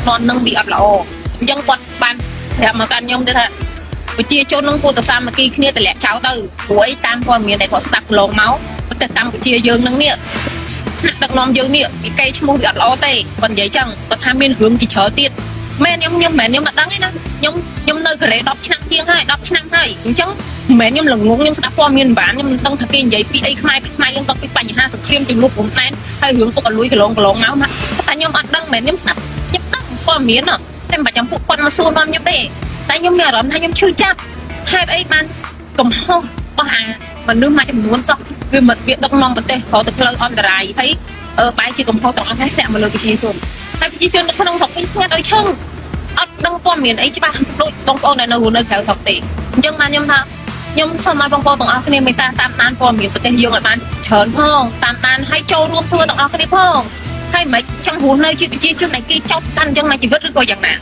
នាំនឹងវាអត់ល្អអញ្ចឹងគាត់បានប្រាប់មកកាន់ខ្ញុំទៅថាប្រជាជននឹងគួរតែសាមគ្គីគ្នាតម្លាក់ចោលទៅព្រោះអីតាមព័ត៌មានដែលគាត់ស្ដាប់កន្លងមកប្រទេសកម្ពុជាយើងនឹងនេះថ្នាក់ដឹកនាំយើងនេះវាកេរឈ្មោះវាអត់ល្អទេគាត់និយាយចឹងគាត់ថាមានរឿងជាច្រើនទៀតមែនខ្ញុំខ្ញុំមិនមែនខ្ញុំអត់ដឹងទេណាខ្ញុំខ្ញុំនៅកូរ៉េ10ឆ្នាំជាងហើយ10ឆ្នាំហើយអញ្ចឹងមិនមែនខ្ញុំល្ងងខ្ញុំស្ដាប់ព័ត៌មានមិនបានខ្ញុំមិនដឹងថាគេនិយាយពីអីខ្មែរពីខ្មែរយើងទៅពីបញ្ហាសង្គ្រាមជំនួសព្រំដែនហើយរឿងពុកអលួយកន្លងកន្លងមកណាតែខ្ញុំអត់ដឹងមិនមែនខ្ញុំស្ដាប់ខ្ញុំដឹងព័ត៌មានតែមិនបាច់ចាំពួកគាត់មកសួរនាំខ្ញុំទេតែខ្ញុំមានអារម្មណ៍ថាខ្ញុំឈឺចាប់ហេតុអីបានកំហុសរបស់អាមនុស្សមួយចំនួនសោះវាមិនវាដឹកនាំប្រទេសរកទៅផ្លូវអន្តរាយហើយអឺបែរជាកំហុសទាំងអស់នេះធ្លាក់មកលើប្រជាជនហើយប្រជាជននៅក្នុងស្រុកវិញស្ងាត់ឲ្យឈឹងអត់ដឹងព័ត៌មានអីច្បាស់ដូចបងប្អូនដែលនៅរស់នៅក្រៅស្រុកទេអញ្ចឹងបានខ្ញុំថាខ្ញុំសូមឲ្យបងប្អូនទាំងអស់គ្នាមេត្តាតាមដានព័ត៌មានប្រទេសយើងឲ្យបានច្រើនផងតាមដានហើយចូលរួមធ្វើទាំងអស់គ្នាផងហើយមិនចង់រស់នៅជាប្រជាជនដែលគេចោទកាន់អញ្ចឹងមួយជីវិតឬក៏យ៉ាងណា។